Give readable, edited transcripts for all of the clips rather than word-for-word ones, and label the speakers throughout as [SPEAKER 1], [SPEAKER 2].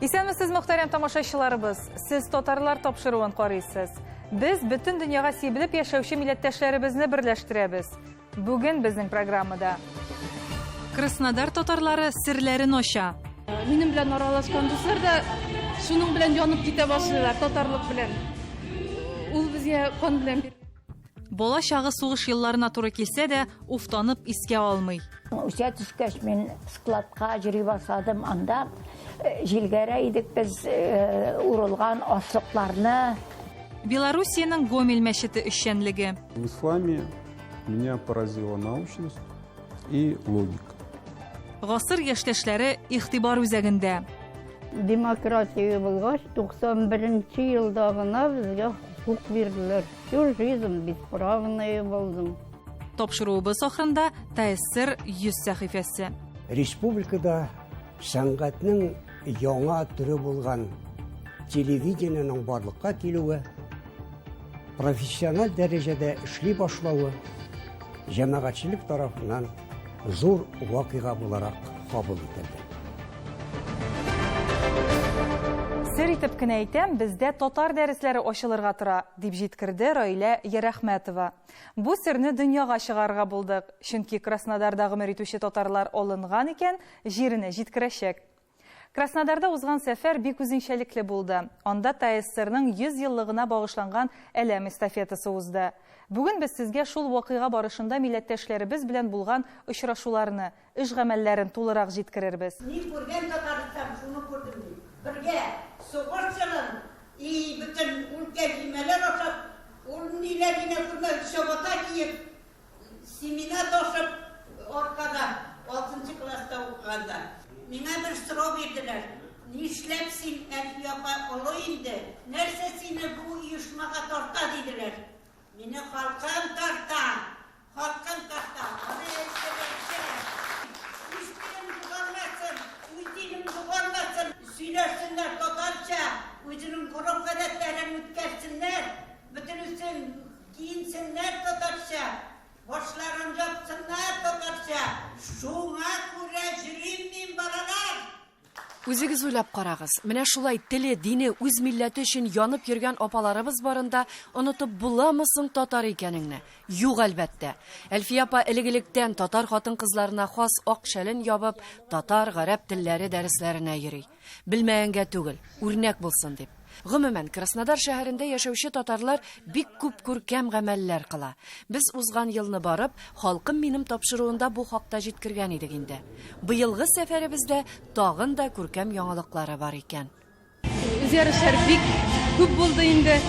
[SPEAKER 1] Исәнмесез, мөхтәрәм тамашачыларыбыз. Сез татарлар тапшыруын карыйсыз. Без бөтен дөньяга сибелеп яшәүче милләттәшләребезне берләштерәбез. Бүген безнең программада Краснодар татарлары серләрен ача.
[SPEAKER 2] Минем белән аралашкан дуслар да шуның белән янып китә башлыйлар, татарлык белән. Ул безгә кан белән бирелә.
[SPEAKER 1] Бала чагы сугыш елларына туры килсә дә, уфтанып искә алмый.
[SPEAKER 3] Үсә төшкәч, мин складка йөри башладым. Анда э, җилгәрә идек без э, урылган ашлыкларны.
[SPEAKER 1] Белоруссиянең Гомель мәчете эшчәнлеге.
[SPEAKER 4] В исламе меня поразила научность и логика.
[SPEAKER 1] Гасыр яшьтәшләре игътибар үзәгендә.
[SPEAKER 5] Демократия булгач, 91 нче елда гына безгә хокук бирделәр. Всю жизнь бесправная булдым.
[SPEAKER 1] Тапшыруыбыз ахырында ТАССР 100 сәхифәсе.
[SPEAKER 6] Республикада сәнгатьнең яңа төре булган телевидениенең барлыкка килүе, профессиональ дәрәҗәдә эшли башлавы җәмәгатьчелек тарафыннан зур вакыйга буларак кабул ителде.
[SPEAKER 1] Сер итеп кенә әйтәм, бездә татар дәресләре ачылырга тора, дип җиткерде Раилә Ярәхмәтова. Бу серне дөньяга чыгарырга булдык, чөнки Краснодарда гомер итүче татарлар алынган икән, җиренә җиткерәчәк. Краснодарда узган сәфәр бик үзенчәлекле булды. Анда ТАССРның 100 еллыгына багышланган Әләм эстафетасы узды. Бүген без сезгә шул вакыйга барышында милләттәшләребез белән булган очрашуларны, эш-гамәлләрен тулырак җиткерербез.
[SPEAKER 7] Ни күргән Татарстан, шуны күрдем мин. Бергә сугыш чорын и бөтен үлкә җимәләр ашап, ул ниләр генә күрмәдек, чабата киеп, Семена ташып аркада, алтынчы класста укыганда. Миңа бер сорау бирделәр, Нишләп син, Әлфия апа, олы инде, нәрсә сине бу оешмага тарта, диделәр. Мине халкым тарта! Халкым тарта! Аны әйтсәләрчә, үз телем югалмасын, үз динем югалмасын, сөйләшсеннәр татарча, үзенең гореф-гадәтләрен үткәрсеннәр, бөтенесен Киенсеннәр татарча, башларын япсыннар татарча, шуңа күрә җөрим мин, балалар!
[SPEAKER 8] Үзегез уйлап карагыз, менә шулай теле, дине, үз милләте өчен янып йөргән апаларыбыз барында онытып буламы соң татар икәнеңне? Юк, әлбәттә. Әлфия апа элек-электән татар хатын-кызларына хас ак шәлен ябып, татар, гарәп телләре дәресләренә йөри. Белмәгәнгә түгел, үрнәк булсын дип. Гомумән, Краснодар шәһәрендә яшәүче татарлар бик күп күркәм гамәлләр кыла. Без узган елны барып, Халкым минем тапшыруында бу хакта җиткергән идек инде. Быелгы сәфәребездә тагын да күркәм яңалыклары бар икән.
[SPEAKER 2] Үзгәрешләр бик күп булды инде.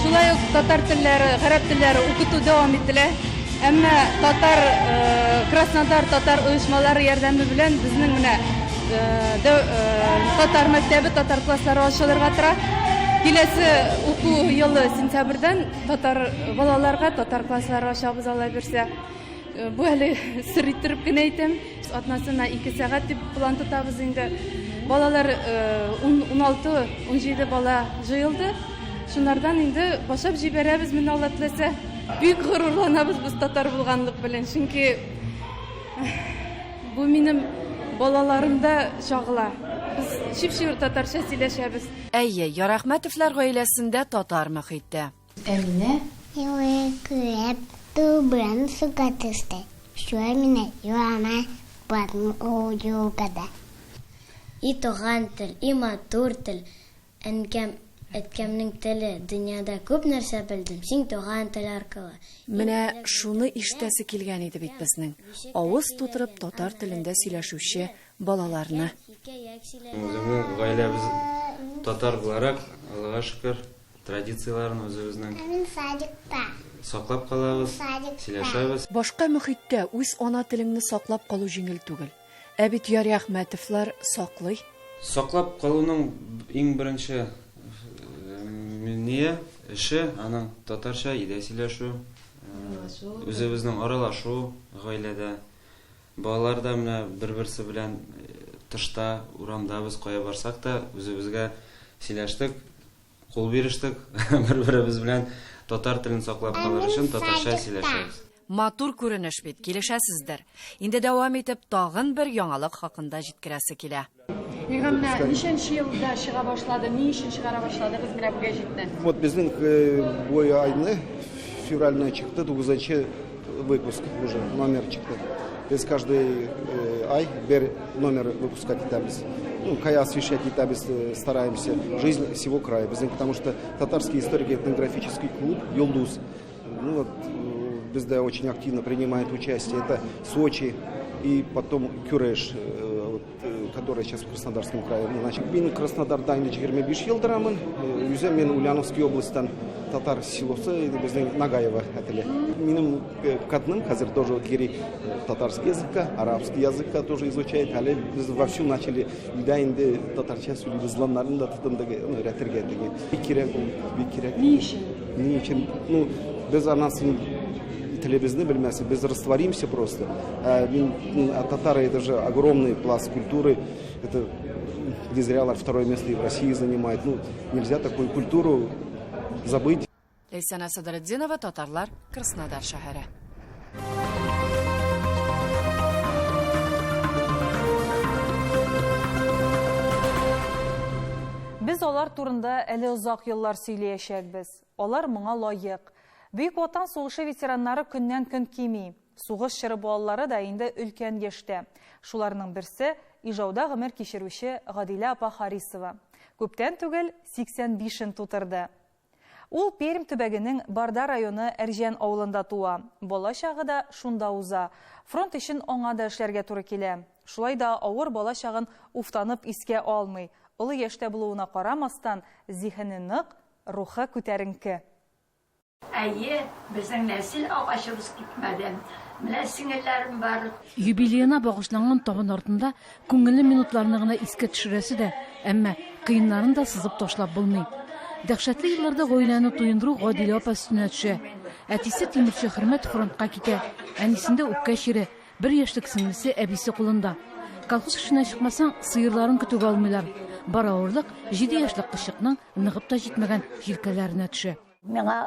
[SPEAKER 2] Шулай ук татар телләре, гарәп телләре укыту дәвам ителә. Әмма татар, Краснодар татар оешмалары ярдәме белән безнең менә татар мәктәбе, татар класслары ачылырга тора. Киләсе уку елы сентябрьдән татар балаларга татар класслары ачабыз, Алла бирсә. Бу әле сер иттереп кенә әйтәм. Атнасына 2 сәгать дип план тотабыз инде. Балалар 16-17 бала җыелды. Шунардан инде башлап җибәрәбез, менә Алла теләсә. Бик горурланабыз без татар булганлык белән, чөнки бу минем балаларымда чагыла. Без чип-чибер татарча сөйләшәбез.
[SPEAKER 8] Әйе, Ярәхмәтовлар гаиләсендә татар мохите.
[SPEAKER 9] Әминә.
[SPEAKER 10] Елый күреп, тубран суга төште. Шулай мине юана бардым ул юлга да.
[SPEAKER 9] И туган тел, и матур тел, әнкәм, әткәмнең теле, дөньяда күп нәрсә белдем син туган тел аркылы.
[SPEAKER 8] Менә шуны ишетәсе килгән иде бит безнең, авыз тутырып татар телендә сөйләшүче балаларны.
[SPEAKER 11] Үземнең гаиләбез татар буларак, Аллага шөкер, Традицияләрен үзебезнең саклап калабыз, сөйләшәбез.
[SPEAKER 8] Башка мөхиттә үз ана телеңне саклап калу җиңел түгел. Ә бит Яриәхмәтовлар саклый.
[SPEAKER 11] Саклап калуның иң беренче ние, эше, аның татарча өйдә сөйләшү, үзебезнең аралашу гаиләдә. Балалар да менә бер-берсе белән тышта, урамда без кая барсак та, үзебезгә сөйләштек, кул бирештек, бер-беребез белән татар телен саклап калыр өчен татарча сөйләшәбез.
[SPEAKER 8] Матур күренеш бит, килешәсездер. Инде дәвам итеп, тагын бер яңалык хакында җиткерәсе килә. Ягъни менә ничәнче елда чыга башлады, ни өчен чыгара башладыгыз менә бу гәҗитне?
[SPEAKER 12] Вот безнең бу айны февральне чыкты, 9 выпуск уже номер чыкты. Без каждый ай бер номер выпускать итәбез. Ну, кая освещать итәбез, стараемся жизнь всего края. Безнең, потому что татарский историко-этнографический клуб «Йолдуз», ну, вот, бездә очень активно принимает участие. Это Сочи и потом Кюреш, вот, который сейчас в Краснодарском крае. Значит, мин Краснодарда инде 25 ел торамын. Үзем мин Ульяновский областьтан, татар селосы, безнең Нагаево әтеле. Минем катыным хәзер тоже вот йөри татарский языкка, арабский языкка тоже изучает. Әле без вовсю начали өйдә инде татарча сөйлибез, зланнарын да тотындык, ну, өйрәтергә теге. Бик кирәк ул, бик кирәк.
[SPEAKER 8] Ни өчен?
[SPEAKER 12] Ни өчен? Ну, без аннан соң телебезне белмәсәк, без растворимся просто. А, а татары это же огромный пласт культуры. Это не зря второе место и в России занимает. Ну, нельзя такую культуру забыть.
[SPEAKER 8] Ләйсәнә Садретдинова, Татарлар, Краснодар шәһәре.
[SPEAKER 1] Без алар турында әле озак еллар сөйләячәкбез. Алар моңа лаек. Бөек Ватан сугышы ветераннары көннән-көн кими. Сугыш чоры балалары да инде өлкән яшьтә. Шуларның берсе Ижауда гомер кичерүче Гадилә апа Харисова. Күптән түгел 85-ен тутырды. Ул Пермь төбәгенең Барда районы Әрҗән авылында туа. Бала чагы да шунда уза. Фронт өчен аңа да эшләргә туры килә. Шулай да авыр бала чагын уфтанып искә алмый. Олы яшьтә булуына карамастан, зиһене нык, рухы күтәренке.
[SPEAKER 3] Әйе, безнең нәсел агачыбыз китмәде. Менә сеңелләрем бар.
[SPEAKER 13] Юбилеена багышланган табын артында күңелле минутларны гына искә төшерәсе дә, әмма кыеннарын да сызып ташлап булмый. Дәһшәтле елларда гаиләне туендыру Гадилә апа өстенә төшә. Әтисе тимерче Хөрмәт фронтка китә, әнисендә үпкә чире, бер яшьлек сеңлесе әбисе кулында. Колхоз эшенә чыкмасаң, сыерларын көтүгә алмыйлар. Бар авырлык җиде яшьлек кызчыкның ныгып та җитмәгән җилкәләренә төшә.
[SPEAKER 3] Миңа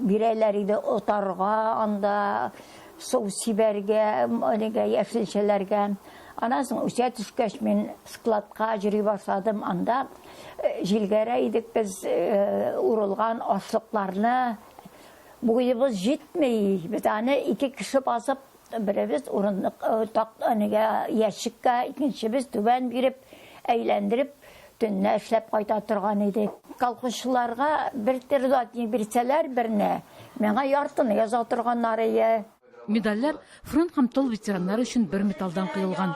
[SPEAKER 3] бирәләр иде отарга анда, су сибәргә, нигә, яшелчәләргә. Аннан соң үсә төшкәч, мин складка йөри башладым. Анда җилгәрә идек без урылган ашлыкларны. Буебыз җитми, без аны ике кеше басып, Беребез урындык так нигә ящикка, икенчебез түбән биреп, әйләндереп, төнлә эшләп кайта торган идек. Колхозчыларга бер трудодни бирсәләр берне, миңа яртыны яза торганнар ие.
[SPEAKER 13] Медальләр фронт һәм тыл ветераннары өчен бер металлдан коелган.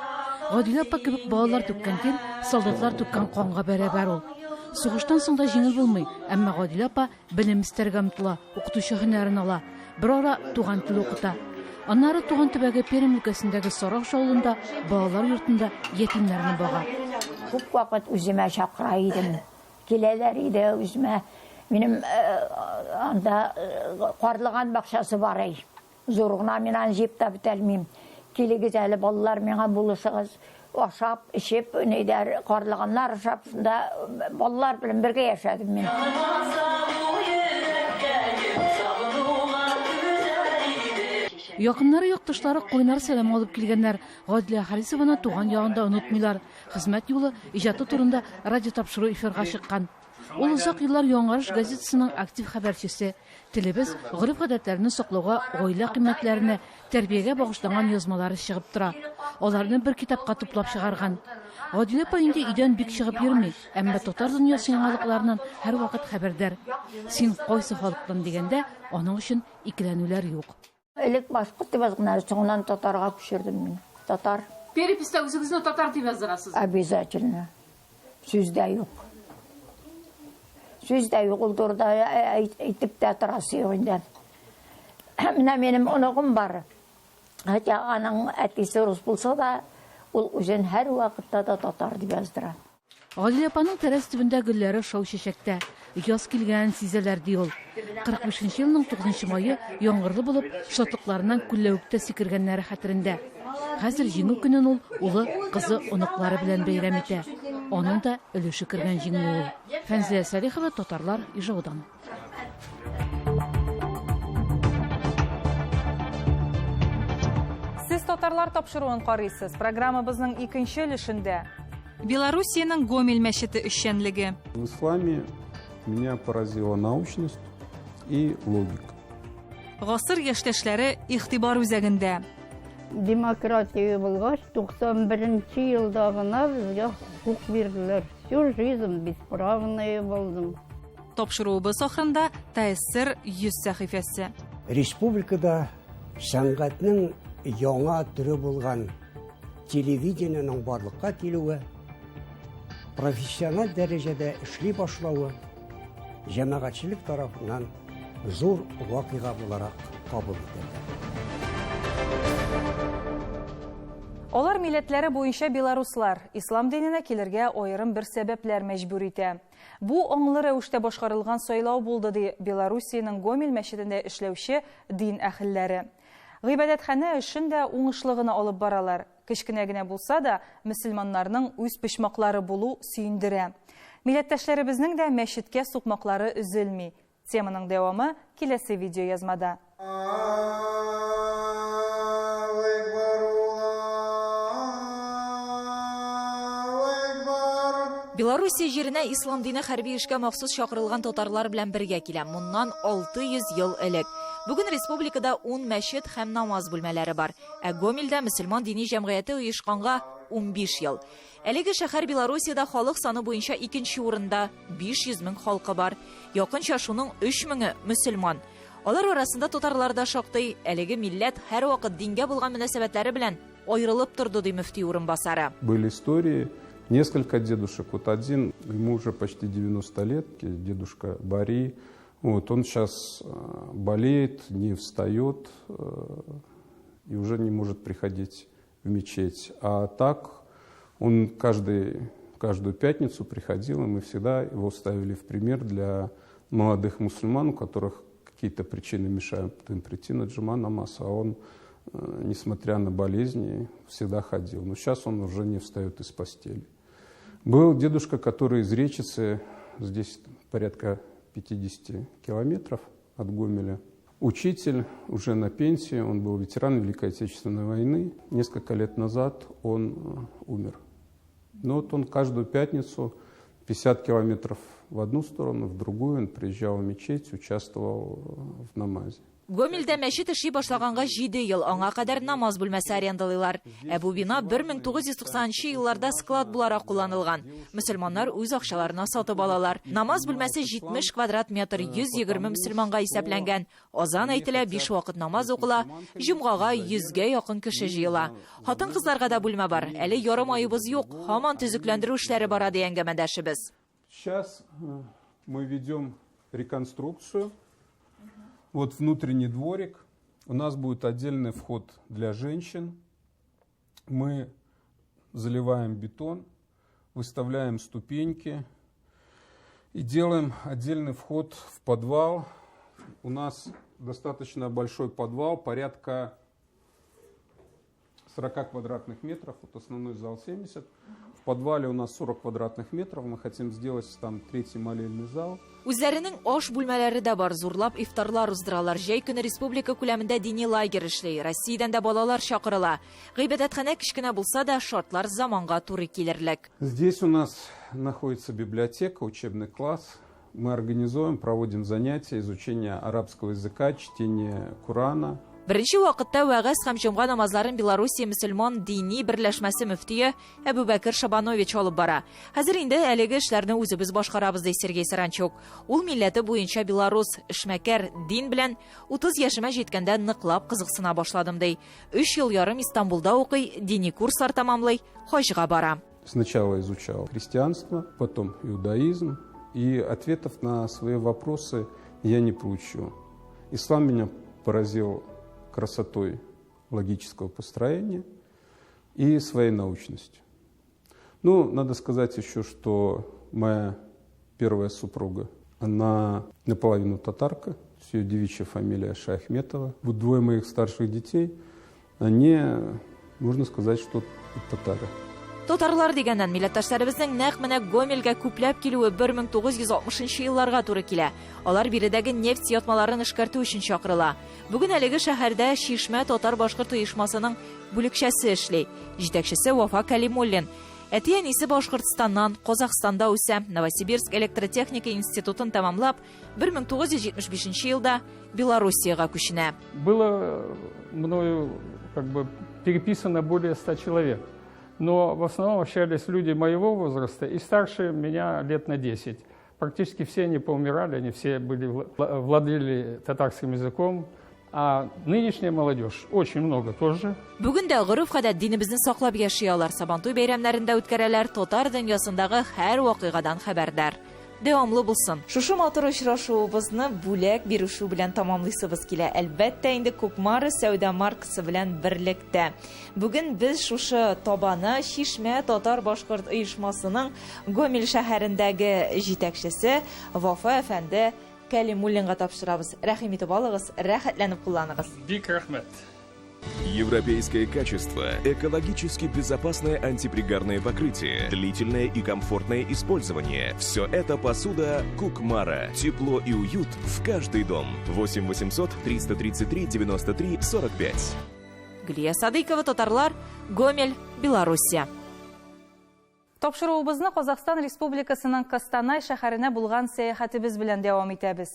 [SPEAKER 13] Гадилә апа кебек балалар түккән тир, солдатлар түккән канга бәрабәр ул. Сугыштан соң да җиңел булмый, әмма Гадилә апа Белем өстәргә омтыла, укытучы һөнәрен ала. Берара туган тел укыта. Аннары туган төбәге Пермь өлкәсендәге Сараш авылында балалар йортында ятимнәрне бага.
[SPEAKER 3] Күп вакыт үземә чакыра идем. Киләләр иде үземә. Минем анда карлыган бакчасы бар ий. Зур гына, мин аны җыеп та бетәлмим. Килегез әле, балалар, миңа булышыгыз. Ашап, эчеп, нидәр, карлыганнар ашап, шунда балалар белән бергә яшәдем мин.
[SPEAKER 13] Якыннары, якташлары кайнар сәлам алып килгәннәр. Гадилә Харисованы туган ягында онытмыйлар. Хезмәт юлы, иҗаты турында радиотапшыру эфирга чыккан. Ул озак еллар Яңарыш газетасының актив хәбәрчесе. Телебез, гореф-гадәтләрне саклауга, гаилә кыйммәтләренә, тәрбиягә багышланган язмалары чыгып тора. Аларны бер китапка туплап чыгарган. Гадилә апа инде өйдән бик чыгып йөрми, әмма татар дөньясы яңалыкларыннан һәрвакыт хәбәрдар. Син кайсы халыктан дигәндә, аның өчен икеләнүләр юк.
[SPEAKER 3] Элек башкорт дип язганнар, соңыннан татарга күчердем мин. Татар.
[SPEAKER 13] Переписьтә үзегезне татар дип яздырасыз?
[SPEAKER 3] Обязательно. Сүз дә юк. Сүз дә юк, ул турыда әйтеп тә торасы юк инде. Менә минем оныгым бар. Хотя аның әтисе рус булса да, ул үзен һәрвакытта да татар дип яздыра.
[SPEAKER 13] Гадилә апаның тәрәз төбендә гөлләре шау чәчәктә. Яз килгәнен сизәләр, ди ул. 45 нче елның 9 нчы мае яңгырлы булып, шатлыкларыннан күлләвектә сикергәннәре хәтерендә. Хәзер Җиңү көнен ул улы, кызы, оныклары белән бәйрәм итә. Аның да өлеше кергән җиңү ул. Фәнзилә Сәлихова, Татарлар, Ижаудан.
[SPEAKER 1] Сез Татарлар тапшыруын карыйсыз. Программабызның икенче өлешендә. Белоруссиянең Гомель мәчете эшчәнлеге.
[SPEAKER 4] В исламе меня поразила научность и логика.
[SPEAKER 1] Гасыр яшьтәшләре игътибар үзәгендә.
[SPEAKER 5] Демократия булгач, 91 нче елда гына безгә хокук бирделәр. Всю жизнь бесправная булдым.
[SPEAKER 1] Тапшыруыбыз ахырында ТАССР 100 сәхифәсе.
[SPEAKER 6] Республикада сәнгатьнең яңа төре булган телевидениенең барлыкка килүе, профессиональ дәрәҗәдә эшли башлавы җәмәгатьчелек тарафыннан зур вакыйга буларак кабул ителде.
[SPEAKER 1] Алар милләтләре буенча белоруслар. Ислам диненә килергә аерым бер сәбәпләр мәҗбүр итә. Бу аңлы рәвештә башкарылган сайлау булды, ди Белоруссиянең Гомель мәчетендә эшләүче дин әһелләре. Гыйбадәтханә эшен дә уңышлы гына алып баралар. Кечкенә генә булса да, мөселманнарның үз почмаклары булу сөендерә. Милләттәшләребезнең дә мәчеткә сукмаклары өзелми. Теманың дәвамы киләсе видеоязмада.
[SPEAKER 14] Белоруссия җиренә ислам дине хәрби эшкә махсус чакырылган татарлар белән бергә килә. Моннан 600 ел элек. Бүген республикада 10 мәчет һәм намаз бүлмәләре бар. Ә Гомельдә мөселман дини җәмгыяте оешканга 15 ел. Әлеге шәһәр Белоруссиядә халык саны буенча икенче урында, 500 мең халкы бар. Якынча шуның 3 меңе мөселман. Алар арасында татарлар да шактый. Әлеге милләт һәрвакыт дингә булган мөнәсәбәтләре белән аерылып торды, ди мөфти урынбасары.
[SPEAKER 4] Были истории, несколько дедушек. Вот один, ему уже почти 90 лет, дедушка Бари. Вот, он щас болеет, не встает и уже не может приходить в мечеть. А так он каждую пятницу приходил, и мы всегда его ставили в пример для молодых мусульман, у которых какие-то причины мешают им прийти на джума намаз, а он, несмотря на болезни, всегда ходил. Но щас он уже не встает из постели. Был дедушка, который из Речицы, здесь порядка 50 километров от Гомеля. Учитель уже на пенсии, он был ветеран Великой Отечественной войны. Несколько лет назад он умер. Но он каждую пятницу 50 километров в одну сторону, в другую, он приезжал в мечеть, участвовал в намазе.
[SPEAKER 14] Гомельдә мәчет эшли башлаганга 7 ел, аңа кадәр намаз бүлмәсе арендалыйлар. Ә бу бина бер мең тугыз йөз туксанынчы елларда склад буларак кулланылган. Мөселманнар үз акчаларына сатып алалар. Намаз бүлмәсе 70 квадрат метр, 120 мөселманга исәпләнгән. Азан әйтелә, 5 вакыт намаз укыла, җомгага 100гә якын кеше җыела. Хатын-кызларга да бүлмә бар. Әле ярым айыбыз юк, һаман төзекләндерү эшләре бара, ди әңгәмәдәшебез.
[SPEAKER 4] Сейчас мы ведем реконструкцию. Вот внутренний дворик. У нас будет отдельный вход для женщин. Мы заливаем бетон, выставляем ступеньки и делаем отдельный вход в подвал. У нас достаточно большой подвал, порядка 40 квадратных метров, вот основной зал 70. В подвале у нас 40 квадратных метров, мы хотим сделать там третий молельный зал.
[SPEAKER 14] Үзләренең аш бүлмәләре дә бар, зурлап ифтарлар уздыралар. Җәй көне республика күләмендә дини лагерь эшли. Россиядән дә балалар чакырыла. Гыйбадәтханә кечкенә булса да, шартлар заманга туры килерлек.
[SPEAKER 4] Здесь у нас находится библиотека, учебный класс. Мы организуем, проводим занятия, изучение арабского языка, чтение Корана.
[SPEAKER 14] Беренче вакытта вәгазь һәм җомга намазларын Белоруссия мөселман дини берләшмәсе мөфтие Әбүбәкер Шабанович алып бара. Хәзер инде әлеге эшләрне үзебез башкарабыз, ди Сергей Саранчук. Ул милләте буенча белорус, эшмәкәр, дин белән 30 яшемә җиткәндә ныклап кызыксына башладым, ди. 3 ел ярым Истанбулда укый, дини курслар тәмамлый, хаҗга бара.
[SPEAKER 4] Сначала изучал христианство, потом иудаизм, и ответов на свои вопросы я не получил. Ислам меня поразил красотой логического построения и своей научностью. Надо сказать еще, что моя первая супруга, она наполовину татарка, ее девичья фамилия Шаяхметова. Вот двое моих старших детей, они, можно сказать, что татары.
[SPEAKER 14] Татарлар дигәннән милләттәшләребезнең нәкъ менә Гомельгә күпләп килүе бер мең тугыз йөз алтмышынчы елларга туры килә. Алар биредәге нефть ятмаларын эшкәртү өчен чакырыла. Бүген әлеге шәһәрдә Чишмә татар-башкорт оешмасының бүлекчәсе эшли. Җитәкчесе Вафа Калимуллин. Әти-әнисе Башкортстаннан, Казахстанда үсә. Новосибирск электротехника институтын тәмамлап, 1975 елда Белоруссиягә күченә.
[SPEAKER 15] Было мною как бы переписано более 100 человек. Но в основном общались люди моего возраста и старше меня лет на 10. Практически все они поумирали, они все были, владели татарским языком. А нынешняя молодежь очень много тоже.
[SPEAKER 14] Бүген дә гореф-гадәт динебезне саклап яши алар. Сабантуй бәйрәмнәрен дә үткәрәләр, татар дөньясындагы һәр вакыйгадан хәбәрдар. Дәвамлы булсын. Шушы матур очрашуыбызны бүләк бирешү белән тамамлыйсыбыз килә. Әлбәттә инде Кукмара сәүдә маркасы белән берлектә. Бүген без шушы табаны Чишмә татар-башкорт оешмасының Гомель шәһәрендәге җитәкчесе Вафа әфәнде Кәлимуллинга тапшырабыз. Рәхим итеп алыгыз, рәхәтләнеп кулланыгыз.
[SPEAKER 15] Бик рәхмәт.
[SPEAKER 16] Европейское качество, экологически безопасное антипригарное покрытие, длительное и комфортное использование. Все это посуда Кукмара. Тепло и уют в каждый дом. 8 800 333 93 45.
[SPEAKER 14] Гөлия Садыйкова, Татарлар, Гомель, Белоруссия.
[SPEAKER 1] Тапшыруыбызны Казахстан Республикасының Костанай шәһәренә булган сәяхәтебез белән дәвам итәбез.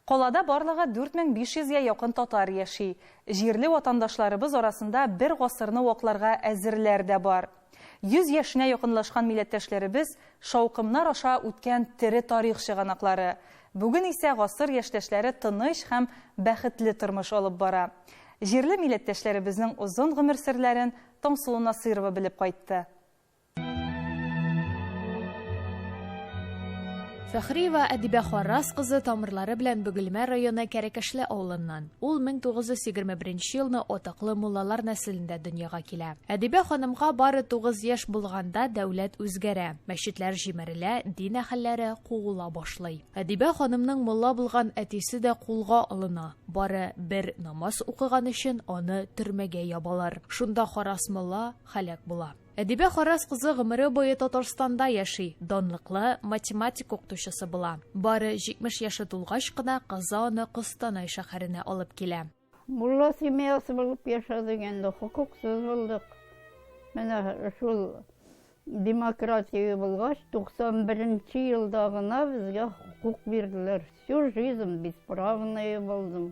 [SPEAKER 1] Калада барлыгы 4500 гә якын татар яши. Җирле ватандашларыбыз арасында бер гасырны вакларга әзерләр дә бар. 100 яшенә якынлашкан милләттәшләребез шаукымнар аша үткән тере тарих чыганаклары. Бүген исә гасыр яшьтәшләре тыныч һәм бәхетле тормыш алып бара. Җирле милләттәшләребезнең озын гомер серләрен Таңсылу Насыйрова белеп кайтты.
[SPEAKER 17] Фәхриева Әдибә Харрас кызы тамырлары белән Бөгелмә районы Кәрәкәшле авылыннан. Ул 1921 елны атаклы муллалар нәселендә дөньяга килә. Әдибә ханымга бары 9 яшь булганда дәүләт үзгәрә, мәчетләр җимерелә, дин әһелләре куыла башлый. Әдибә ханымның мулла булган әтисе дә кулга алына. Бары бер намаз укыган өчен аны төрмәгә ябалар. Шунда Харрас мулла һәлак була. Әдибә Харрас кызы гомере буе Татарстанда яши, данлыклы математик укытучысы була. Бары 70 яше тулгач кына кызы аны Костанай шәһәренә алып килә.
[SPEAKER 5] Мулла семьясы булып яшәдек инде, хокуксыз булдык. Менә шул демократия булгач, 91 нче елда гына безгә хокук бирделәр. Всю жизнь бесправная булдым.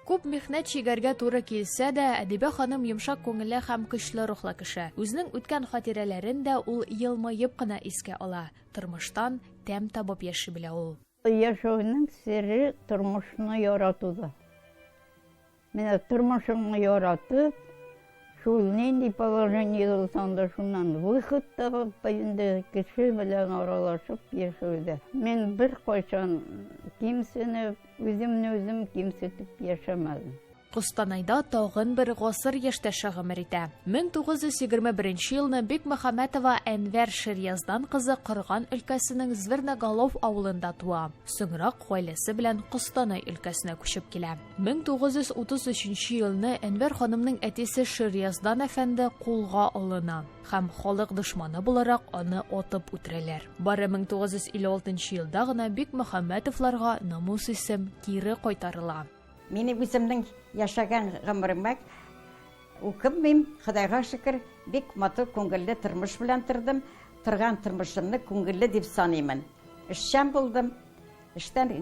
[SPEAKER 17] Күп михнәт чигәргә туры килсә дә, Әдибә ханым йомшак күңелле һәм көчле рухлы кеше. Үзенең үткән хатирәләрен дә ул елмаеп кына искә ала. Тормыштан тәм табып яши белә ул.
[SPEAKER 5] Яшәүнең сере тормышны яратуда. Менә тормышыңны яратып, шул нинди положениедә булсаң да, шуннан выход табып, инде кеше белән аралашып яшәүдә. Мин беркайчан кимсенеп, Үземне үзем кимсетеп яшәмәдем.
[SPEAKER 17] Костанайда тагын бер гасыр яшьтәше гомер итә. 1921 елны Бикмөхәммәтова Әнвәр Ширьяздан кызы Кырган өлкәсенең Зверноголов авылында туа. Соңрак гаиләсе белән Костанай өлкәсенә күчеп килә. 1933 елны Әнвәр ханымның әтисе Ширьяздан әфәнде кулга алына. Һәм халык дошманы буларак аны атып үтерәләр. Бары 1956 елда гына Бикмөхәммәтовларга намус исем кире кайтарыла.
[SPEAKER 7] Минем үземнең яшәгән гомеремә үкенмим, Ходайга шөкер, бик матур, күңелле тормыш белән тордым. Торган тормышымны күңелле дип саныймын. Эшчән булдым. Эштән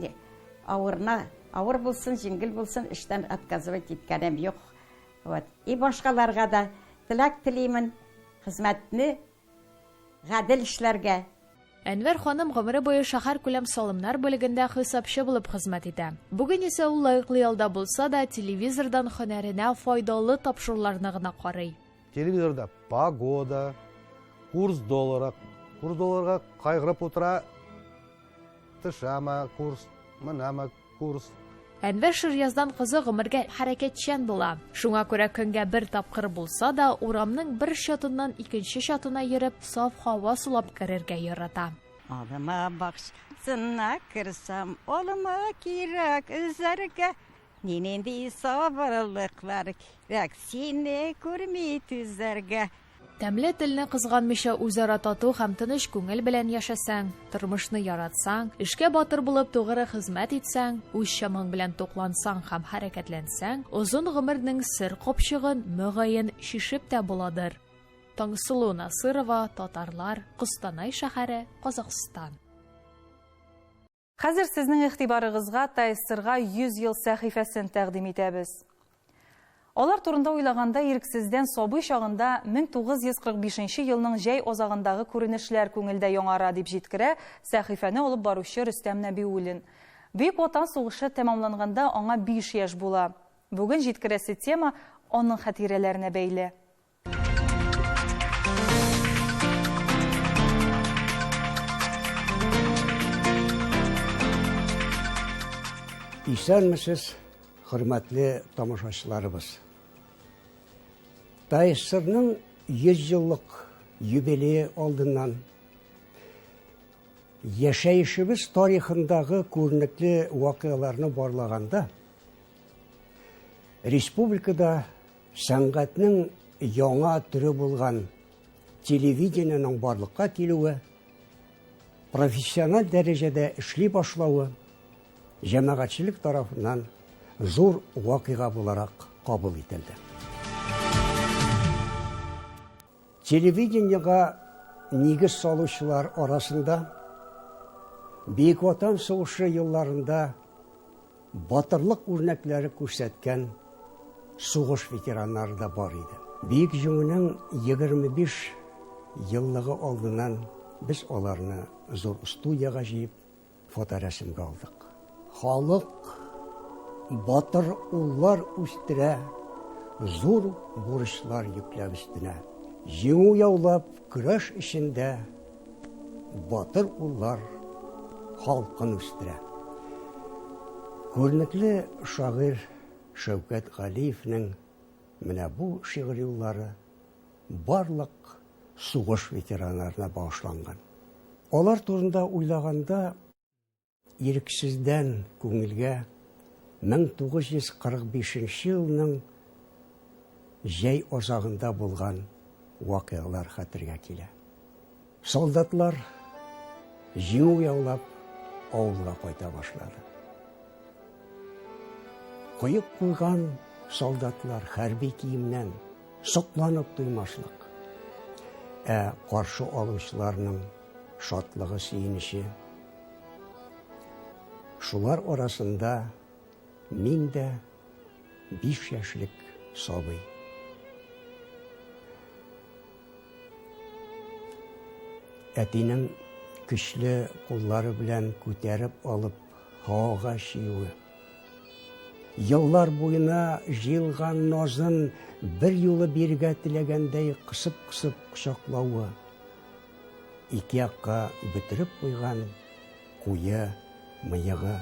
[SPEAKER 7] авырына, авыр булсын, җиңел булсын, эштән отказывать иткәнем юк. Вот. И башкаларга да теләк телимен, хезмәтне гадел эшләргә.
[SPEAKER 17] Әнвәр ханым гомере буе шәһәркүләм салымнар бүлегендә хисапчы булып хезмәт итә. Бүген исә ул лаеклы ялда булса да, телевизордан һөнәренә файдалы тапшыруларны гына карый.
[SPEAKER 18] Телевизорда погода, курс доллара, курс долларга кайгырып утыра, төшәме курс, менәме курс.
[SPEAKER 17] Әнвәр Ширъяздан кызы гомергә хәрәкәтчән була. Шуңа күрә көнгә бер тапкыр булса да, урамның бер чатыннан икенче чатына йөреп, саф һава сулап керергә ярата.
[SPEAKER 7] Алма бакчасына керсәм, алма кирәк өзәргә. Нинди сабырлыклар кирәк сине күрми түзәргә.
[SPEAKER 17] Тәмле телне кызганмыйча үзара тату һәм тыныч күңел белән яшәсәң, тормышны яратсаң, эшкә батыр булып тугры хезмәт итсәң, үз чамаң белән туклансаң һәм хәрәкәтләнсәң, озын гомернең сер капчыгын, мөгаен, чишеп тә буладыр. Таңсылу Насырова, Татарлар, Костанай шәһәре, Казахстан.
[SPEAKER 1] Хәзер сезнең игътибарыгызга ТАССРга 100 ел сәхифәсен тәкъдим итәбез. Алар турында уйлаганда ирексездән сабый чагында 1945 елның җәй азагындагы күренешләр күңелдә яңара, дип җиткерә сәхифәне алып баручы Рөстәм Нәбиуллин. Бөек Ватан сугышы тәмамланганда аңа 5 яшь була. Бүген җиткерәсе тема аның хатирәләренә бәйле.
[SPEAKER 6] Исәнмесез, хөрмәтле тамашачыларыбыз. ТАССРның 100 еллык юбилее алдыннан яшәешебез тарихындагы күренекле вакыйгаларны барлаганда республикада сәнгатьнең яңа төре булган телевидениенең барлыкка килүе, профессиональ дәрәҗәдә эшли башлавы җәмәгатьчелек тарафыннан зур вакыйга буларак кабул ителде. Телевидениега нигез салучылар арасында Бөек Ватан сугышы елларында батырлык үрнәкләре күрсәткән сугыш ветераннары да бар иде. Бөек Җиңүнең 25 еллыгы алдыннан без аларны зур студиягә җыеп, фоторәсемгә алдык. Халык батыр уллар үстерә, зур бурычлар йөкләп өстенә. Җиңү яулап, көрәш эчендә батыр уллар халкын үстерә. Күренекле шагыйрь Шәүкәт Галиевнең менә бу шигырь юллары барлык сугыш ветераннарына багышланган. Алар турында уйлаганда ирексездән күңелгә 1945 елның җәй азагында булган вакыйгалар хәтергә килә. Солдатлар җиңү яулап авылга кайта башлады. Коеп куйган солдатлар хәрби киемнән сокланып туймаслык. Ә каршы алучыларның шатлыгы, сөенече. Шулар арасында мин дә 5 яшьлек сабый. Әтинең көчле куллары белән күтәреп алып һавага чөюе. Еллар буена җыелган назын бер юлы бирергә теләгәндәй кысып-кысып кочаклавы. Ике якка бөтереп куйган куе мыегы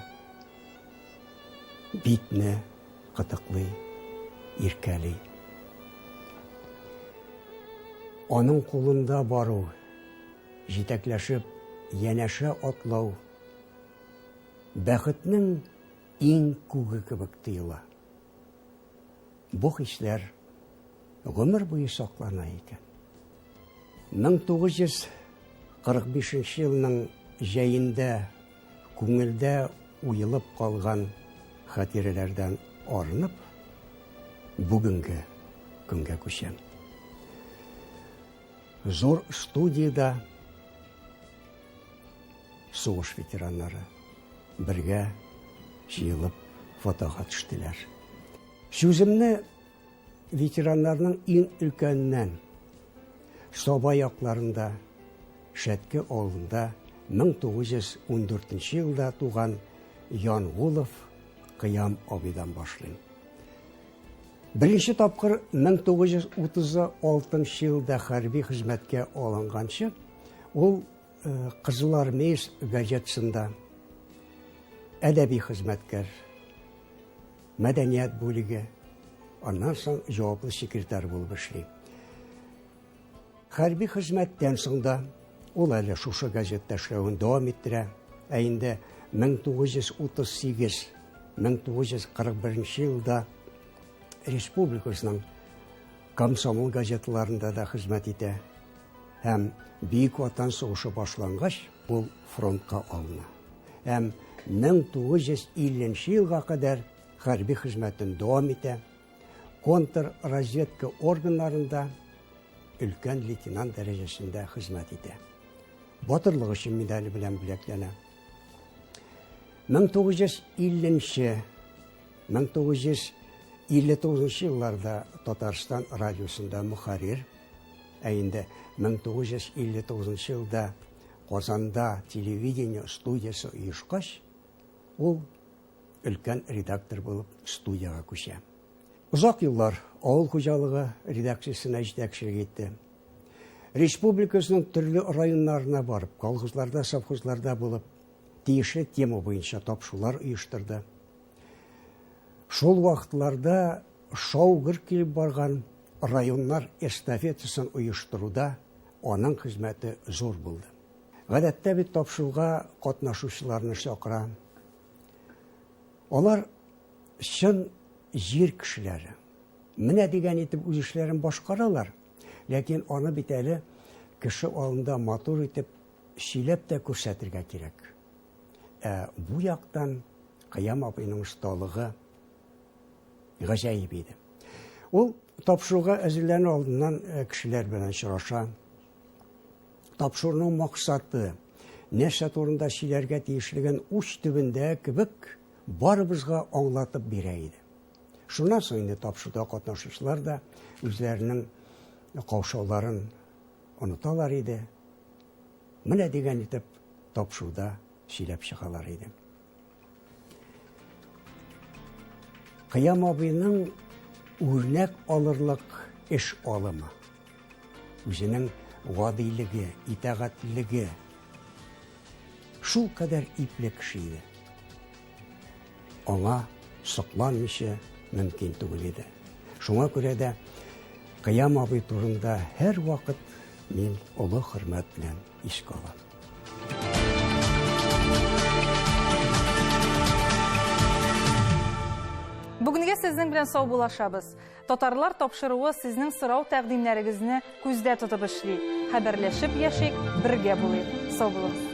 [SPEAKER 6] битне кытыклый, иркәли. Аның кулында бару, җитәкләшеп янәшә атлау бәхетнең иң күге кебек тоела. Бу хисләр гомер буе саклана икән. 1945 елның җәендә күңелдә уелып калган хатирәләрдән арынып, бүгенге көнгә күчәм. Зур студиядә сугыш ветераннары бергә җыелып фотога төштеләр. Сүземне ветераннарның иң өлкәненнән Саба якларында, Шәтке авылында 1914 елда туган Янгулов Кыям абыйдан башлыйм. Беренче тапкыр 1936 елда хәрби хезмәткә алынганчы, ул Кызыл Армеец газетасында әдәби хезмәткәр, мәдәният бүлеге, аннан соң җаваплы секретарь булып эшли. Хәрби хезмәттән соң да ул әле шушы газетта эшләвен дәвам иттерә. Ә инде 1938-1941 елда республикасының комсомол газеталарында да хезмәт итә. Һәм Бөек Ватан сугышы башлангач, ул фронтка алына. Һәм 1950 елга кадәр хәрби хезмәтен дәвам итә. Контрразведка органнарында өлкән лейтенант дәрәҗәсендә хезмәт итә. Батырлык өчен медале белән бүләкләнә. 1950 1959 елларда Татарстан радиосында мөхәррир, ә инде 1959 елда Казанда телевидение студиясе оешкач, ул өлкән редактор булып студиягә күчә. Озак еллар авыл хуҗалыгы редакциясенә җитәкчелек итте. Республикасының төрле районнарына барып, колхозларда, совхозларда булып, тиешле тема буенча тапшырулар оештырды. Шул вакытларда шау-гөр килеп барган районнар эстафетасын оештыруда аның хезмәте зур булды. Гадәттә бит тапшыруга катнашучыларны чакыра. Алар чын җир кешеләре. Менә дигән итеп үз эшләрен башкаралар, ләкин аны бит әле кеше алдында матур итеп сөйләп тә күрсәтергә кирәк. Ә бу яктан Кыям абыйның осталыгы гаҗәеп иде. Ул тапшыруга әзерләнү алдыннан э, кешеләр белән очраша. Тапшыруның максаты, нәрсә турында сөйләргә тиешлеген уч төбендә кебек барыбызга аңлатып бирә иде. Шуннан соң инде тапшыруда катнашучылар да үзләренең каушауларын оныталар иде. Менә дигән итеп тапшыруда сөйләп чыгалар иде. Кыям абыйның үрнәк алырлык эш алымы, үзенең гадилеге, итагатьлеге, шул кадәр ипле кеше иде. Аңа сокланмыйча мөмкин түгел иде. Шуңа күрә дә Кыям абый турында һәрвакыт мин олы хөрмәт белән искә алам.
[SPEAKER 1] Бүгенгә сезнең белән саубуллашабыз. Татарлар тапшыруы сезнең сорау-тәкъдимнәрегезне күздә тотып эшли. Хәбәрләшеп яшик, бергә булыйк. Сау булыгыз.